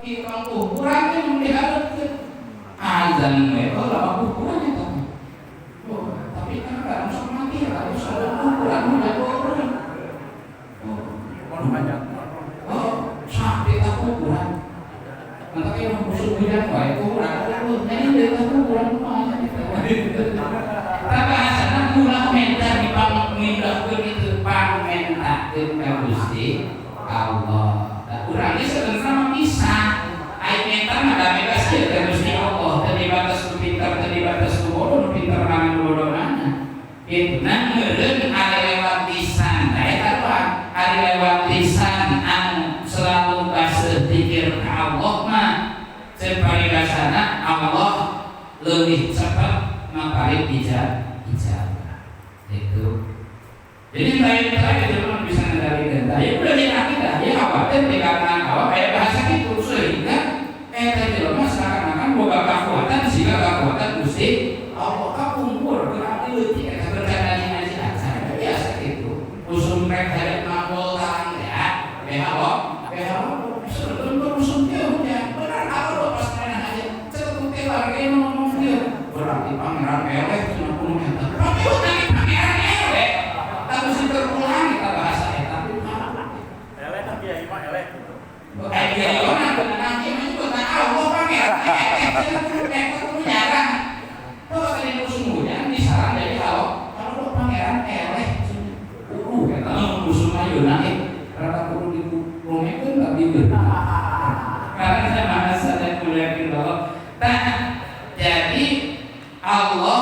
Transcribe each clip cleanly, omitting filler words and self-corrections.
Kieu ukuran teh mun dihareupeun azan we, oh, lama ukuran eta. Oh, tapi kan kadang sok mati ya, tapi sok ukuran mah jago urang. Oh, oh, sampai tak ukuran. Nanti kayak musuh hujan wae ukuran, oh, jadi dari tak ukuran mah. Bahasana ulah menta dipangmindahkeun itu, pangmentakeun ka Gusti Allah. Nah, urang ge sebenarnya mah bisa. Ai menta mah da bebas ieu ka Gusti Allah, teu dibatas ku pinter, teu dibatas ku bodoh, nu pinter mana, nu bodoh mana. Gitu. Nah, meureun ari lewat lisan, nah eta doang. Ari lewat lisan anu selalu baseuh zikir ka Allah mah, ceuk paribasana Allah lebih cepat maparin ijabah. Itu. Jadi lain lagi itu memang bisa ngendalikan. Nah, ya udah di akidah, ya khawatir di kalangan awam kayak bahasa gitu, sehingga tadi mah seakan-akan boga kekuatan sehingga kekuatan Gusti Allah kapungkur berarti leutik eta bercanda ngaji acara biasa gitu. Usum rek hadap mangkol tarang ya, BH lo, BH lo, sebetulnya usum dia hujan. Benar kalau pas main aja, cetuk teh warga ngomong dia berarti pangeran eleh cenah kuno eta. Tapi nanti pangeran eleh, tapi si terulang kita bahasa eta. Eleh kan kiai mah eleh gitu. Eh, kiai orang bener nanti menyebut Allah pangeran eleh cenah kuno eta kuno nyarang. Kalau tadi musim hujan disaran jadi kalau kalau pangeran eleh cenah. Eta musim ayeuna rada kudu dirumekeun tapi karena saya bahasa dan muliakin Allah. Nah, jadi Allah,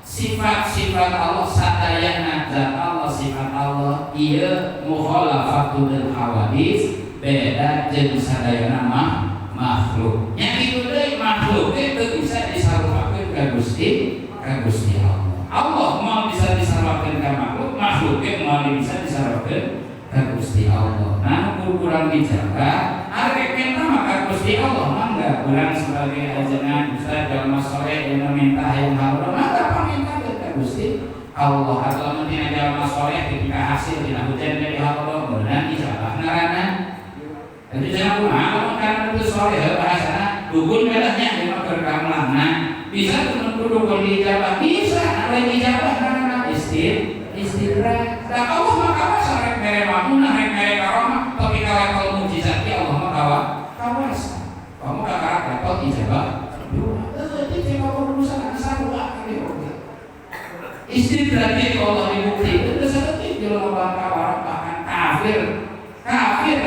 sifat-sifat Allah sadayana, zat Allah, sifat Allah ieu mukhalafatul lil hawadis, beda jeung sadayana mah makhluk. Nya kitu deui, makhluk teh teu bisa disarupakeun ka Gusti Allah. Allah moal bisa disarupakeun ka makhluk, makhluk ge moal bisa disarupakeun ka Gusti Allah. Nah, ku urang dijaga, arek minta mah ka Gusti Allah mangga. Urang sebagai ajengan ustaz, jalma soleh yang meminta hayang haula, mangga paminta ka Gusti Allah. Atau lamun tina jalma soleh ketika hasil dina hujan jadi haula, beunang ijabah ngaranna. Jadi jangan kumaha lamun kana itu soleh, bahasana dukun bedanya ieu mah keur kamlangna. Bisa temen dukun diijabah, bisa lain ijabah ngaranna istidraj. Da Allah mah kawas rek mere mamunah, rek mere karomah, tapi ka level mukjizat ge Allah mah kawas. Kamu kakarak level ijabah doa. Itu cek apa urusan sarua kali oge. Istidraj itu Allah dibuktikan teu saeutik jelema bangka warok, bahkan kafir. Kafir.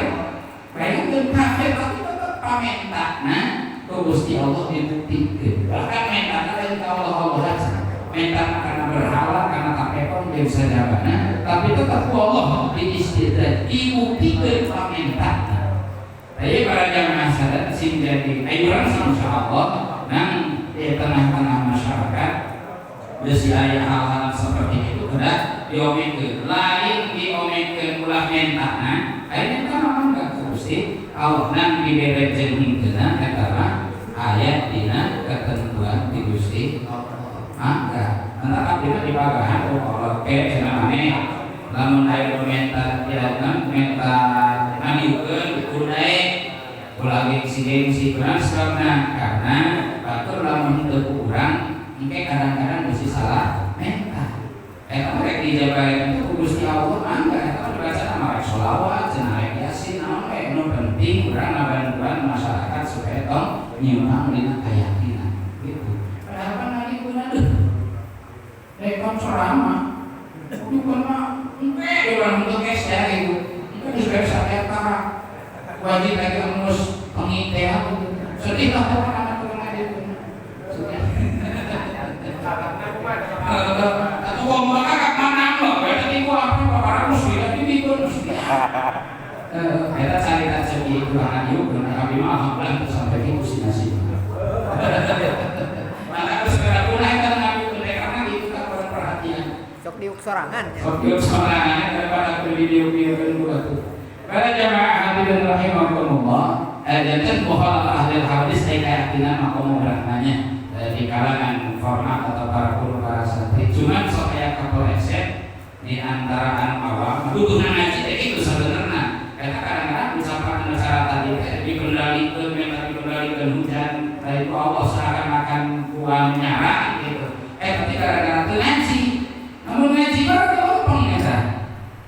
Bayangkeun kafir tapi tetep pamentana ku Gusti Allah dibuktikan. Bahkan mentana lain ka Allah Allah aja. Mentana karena berhala, karena tapekon dia bisa jabana, tapi tetap ku Allah diistidraj, dibuktikan pamentana. Tapi para jamaah sadar sing jadi ayo urang sih insyaallah nang di tengah-tengah masyarakat besi aya hal-hal seperti itu kedah diomongkeun, lain diomongkeun ulah mentana, aya menta mah mangga ka Gusti Allah, nang dibere jeung henteu eta mah aya dina ketentuan di Gusti Allah, mangga. Nanti abdi mah dipagahan ku Allah ke cenah maneh lamun aya nu menta dilakukan menta ngadiukeun kudu daek, ulah gengsi-gengsi. Benar sebabna karena batur lamun henteu ku urang engke kadang-kadang mesti salah menta. Eta mah rek dijabareun ku Gusti Allah mangga, eta mah dibaca mah rek sholawat cenah, rek yasin, naon we, nu penting urang ngabantuan masyarakat supaya tong nyimpang dina keyakinan gitu. Padahal kan lagi guna deh rek kon ceramah bukan mah engke urang untuk es ya gitu, engke geus beres eta wajib lagi ngurus pengit ya gitu. Sedih lah pokoknya anak tukang itu sedih. Atau ngomong kakak mana loh, berarti ku apa bapak mesti tapi itu mesti. Eta carita ceki kurang yuk, karena kami mah alhamdulillah itu sampai itu sih nasib. Maka harus segera punah eta ngambil karena itu kan kurang perhatian. Sok diuk sorangan ya. Sok diuk sorangan daripada kudu didiuk-diukeun ku batu. Para jamaah hadirin rahimakumullah, janten mukhalafah ahli hadis teh keyakinan maqam nanya di kalangan format atau para guru, para santri. Cuman sok aya kepleset di antara anu awam, butuh ngaji teh itu sebenarnya. Karena kadang-kadang ucapan cara tadi teh di dikendalikeun, menta dikendalikeun hujan, dari itu Allah seakan-akan kuang nyara gitu. Tapi gara-gara teu ngaji. Namun ngaji baru lempeng eta.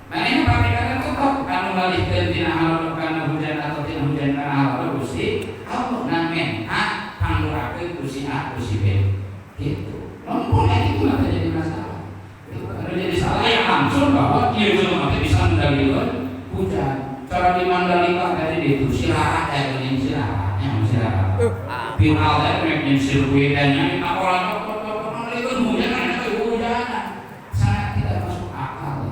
Manehna patekadan tetep anu ngalihkeun tina halodo kana hujan atau tina hujan kana halodo Gusti Allah. Nah, menta panglurakeun ku si A ku si B. Gitu. Lempeng itu mah jadi masalah. Gitu. Anu jadi salah yang langsung bahwa ieu jelema teh bisa mengendalikan hujan. Cara di Mandalika tadi itu si Rara teh geuning si Rara, nya si Rara. Viral teh rek nyen sirkuit teh nya orang mengendalikan hujan kan ada hujan. Sangat tidak masuk akal.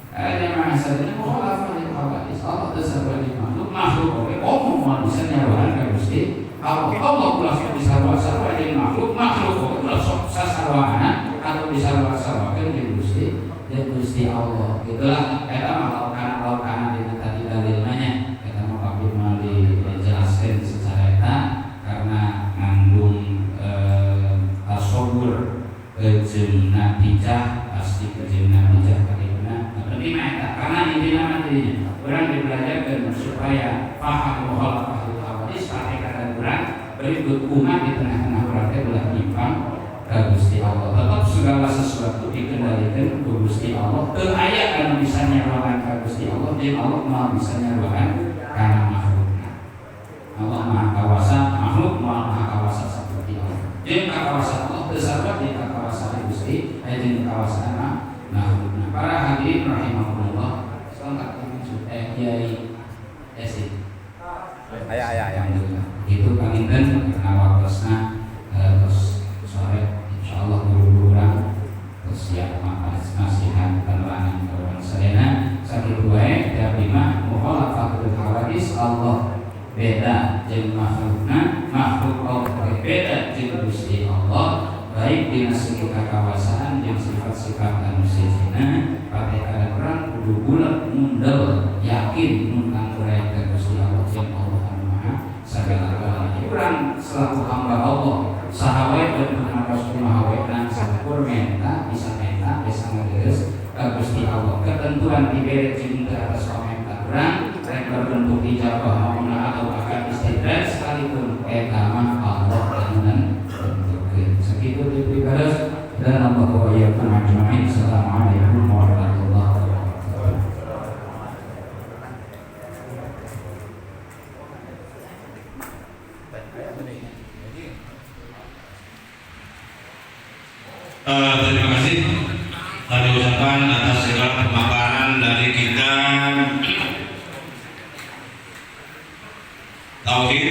Ada masalahnya mukhalafah lil hawadis. Allah teu sarua jeung makhluk, makhluk oge komo moal bisa nyaruan ka Gusti Allah. Allah ulah sok disarua-sarua jeung makhluk, makhluk oge ulah sok sasaruana atau disarua-saruakeun jeung Gusti Allah. Itulah eta mah laukana dina tadi dalilna nya. Eta mah abdi moal dijelaskeun secara eta karena ngandung tasawur jeung natijah, pasti jeung natijah kadipna. Nah, penting mah eta karena intina mah jadinya urang dibelajarkeun supaya paham mukhalafah lil hawadis, patekadan urang berikut umat di tengah-tengah urang teh ulah nyimpang ka Gusti Allah. Tetap segala sesuatu dikendalikan ku Gusti Allah. Teu aya anu bisa nyaruan ka Gusti Allah jeung Allah moal bisa nyaruan kana makhlukna. Allah Maha Kawasa, makhluk moal Maha Kawasa seperti Allah. Jeung kakawasaan Allah teu sarua jeung kakawasaan Gusti, aya jeung kakawasaan makhlukna. Para hadirin rahimakumullah, salam Kiai Yasin. Aya aya aya. Alhamdulillah. Itu panginten karena waktosna terus sore insyaallah buru-buru urang terus siap masihan penerangan ke urang sadayana. Sakitu wae ti abdi mah. Mukhalafatul hawadis, Allah beda jeung makhlukna, makhluk Allah beda jeung Gusti Allah, baik dina segi kakawasaan jeung sifat-sifat anu sejenna. Patekadan urang kudu bulet mundel yakin nuntang urang ka Gusti Allah jeung Allah anu maha sagala-galana. Urang selaku hamba Allah saha wae bentukna kos kumaha wae dan sakur menta bisa menta bisa ngaderes ka Gusti Allah. Ketentuan dibere jeung teu atas pamenta urang rek berbentuk ijabah maupun atau bahkan istidraj sekalipun eta mah Allah anu nentukeun. Sakitu ti pribados dan Allah wa iyyakum ajmain. Assalamualaikum warahmatullahi wabarakatuh. Terima kasih kami ucapkan atas segala pemaparan dari kita tauhid.